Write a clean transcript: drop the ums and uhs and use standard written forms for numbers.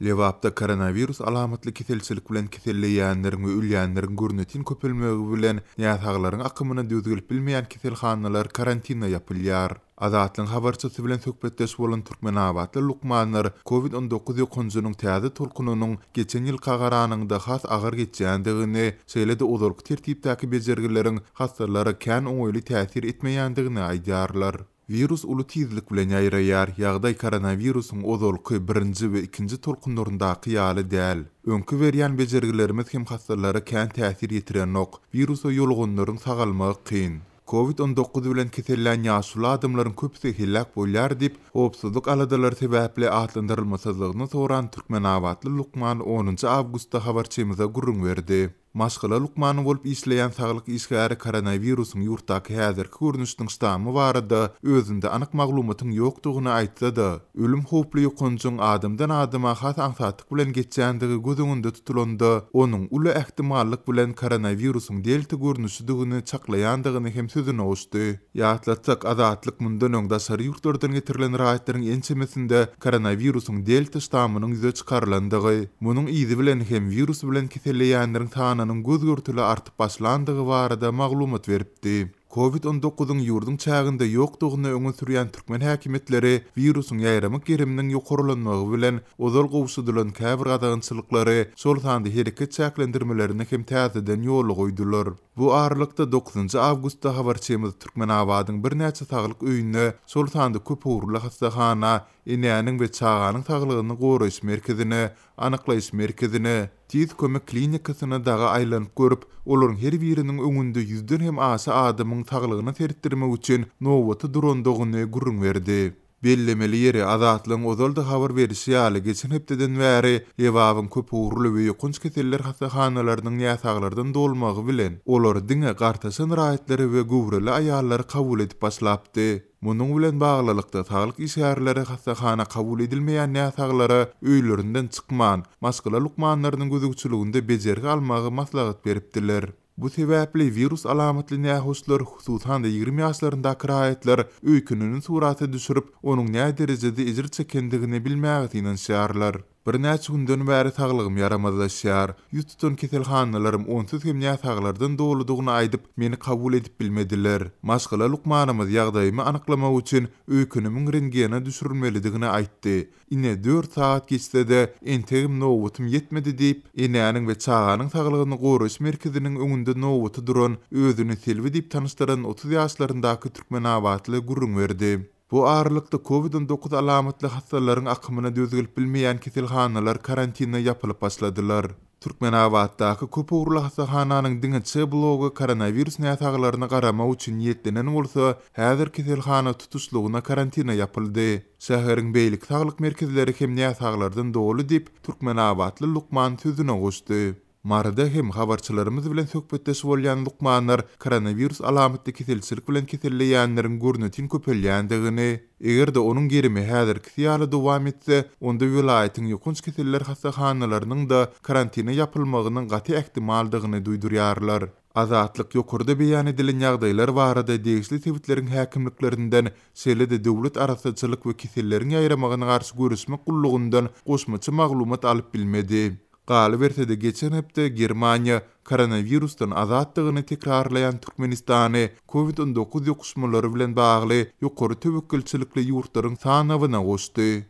Lebapda koronawirus alamatly keselçilik bilen keselleýänleriň we ölýänleriň görnetin köpelmegi bilen, näsaglaryň akymyna döz gelip bilmeýän keselhanalar karantine ýapylýar. Azatlygyň habarçysy bilen söhbetdeş bolan türkmenabatly lukmanlar Covid 19 ýokanjynyň täze tolkunynyň geçen ýylka garanyňda has agyr geçýändigini, şeýle-de ozalky tertipdäki bejergileriň hassalara kän oňaýly täsir etmeýändigini aýdýarlar. Wirus uly tizlik bilen ýaýraýar, ýagdaý koronawirusyň ozalky, birinji we ikinji tolkunlaryndaky ýaly däl. Öňki berýän bejergilerimiz hem hassalara kän täsir ýetirenok. Wirusa ýoluganlaryň sagalmagy kyn. Covid 19 bilen kesellän ýaşuly adamlaryň köpüsi heläk bolýar diýip, howpsuzlyk aladalary sebäpli atlandyrylmasyzlygyny soran türkmenabatly lukman onunjy awgustda habarçymyza gürrüň berdi. Maşgala lukmany bolup işleýän saglyk işgäri koronawirusyň ýurtdaky häzirki görnüşiniň ştammy barada özünde anyk maglumatyň ýokdugyny aýtsa-da, ölüm howply ýokanjyň adamdan-adama has aňsatlyk bilen geçýändigi göz öňünde tutulanda, onuň uly ähtimallyk bilen koronawirusyň delta görnüşidigini çaklaýandygyny hem sözüne goşdy. Ýatlatsak, Azatlyk mundan öň daşary ýurtlardan getirilen raýatlaryň ençemesinde koronawirusyň delta ştammynyň ýüze çykarylandygy, munuň yzy bilen hem wirus bilen keselleýänleriň sanynyň göz-görtele artyp başlandygy barada maglumat beripdi. Covid 19-yň ýurduň çäginde ýokdugyny öňe sürýän türkmen häkimiýetleri wirusyň ýaýramak geriminiň ýokarlanmagy bilen ozal gowşadylan käbir gadagançylyklary, şol sanda hereket çäklendirmelerini hem täzeden ýola goýdular. Bu aralykda, dokuzynjy awgustda habarçymyz Türkmenabadyň birnäçe saglyk öýüne, şol sanda köpugurly hassahana, Enäniň we çaganyň saglygyny goraýyş merkezine, Anyklaýyş merkezine, Tiz kömek klinikasyna dagy aýlanyp görüp, olaryň her biriniň öňünde ýüzden hem aşa adamyň saglygyna seretdirmek üçin nobata durandygyny gürrüň berdi. Bellemeli ýeri, Azatlygyň ozal-da habar berişi ýaly, geçen hepdeden bäri Lebabyň köpugurly we ýokanç keseller hassahanalarynyň näsaglardan dolmagy bilen, olar diňe gartaşan raýatlary we göwreli aýallary kabul edip başlapdy. Munuň bilen baglylykda, saglyk işgärleri hassahana kabul edilmeýän näsaglara öýlerinden çykman, maşgala lukmanlarynyň gözegçiliginde bejergi almagy maslahat beripdiler. Bu sebäpli wirus alamatly nähoşlar, hususan-da 20 ýaşlaryndaky raýatlar öýkenini surata düşürip, onuň näderejede ejir çekendigini bilmäge synanyşýarlar. Birnäçe günden bäri saglygym ýaramazlaşýar. Ýüz tutan keselhanalalarym onsuz hem näsaglardan doludygyny aýdyp, meni kabul edip bilmediler. Maşgala lukmanymyz ýagdaýymy anyklamak üçin öýkenimiň rentgene düşürilmelidigini aýtdy. Ine, dört sagat geçse-de, entegem nobatym ýetmedi diýip, Enäniň we çaganyň saglygyny goraýyş merkeziniň öňünde nobata duran, özüni Selbi diýip tanyşdyran 30 ýaşlaryndaky türkmenabatly gürrüň berdi. Bu aralykda, Covid 19 alamatly hassalaryň akymyna döz gelip bilmeýän keselhanalar karantine ýapylyp başladylar. Türkmenabatdaky köpugurly hassahananyň diňe C blogy koronawirus näsaglaryna garamak üçin niýetlenen bolsa, häzir keselhana tutuşlygyna karantine ýapyldy. Şäheriň beýleki saglyk merkezleri hem näsaglardan doly diýip, türkmenabatly lukman sözüne goşdy. Maryda hem habarçylarymyz bilen söhbetdeş bolýan lukmanlar koronawirus alamatly keselçilik bilen keselleýänleriň görnetin köpelýändigini, eger-de onuň gerimi häzirkisi ýaly dowam etse, onda welaýatyň ýokanç keseller hassahanalarynyň-da karantine ýapylmagynyň gaty ähtimaldygyny duýdurýarlar. Azatlyk ýokarda beýan edilen ýagdaýlar barada degişli sebitleriň häkimliklerinden, şeýle-de Döwlet arassaçylyk we keselleriň ýaýramagyna garşy göreşmek gullugyndan goşmaça maglumat alyp bilmedi. Galyberse-de, geçen hepde Germaniýa koronawirusdan azatdygyny tekrarlaýan Türkmenistany Covid 19 ýokuşmalary bilen bagly ýokary töwekgelçilikli ýurtlaryň sanawyna goşdy.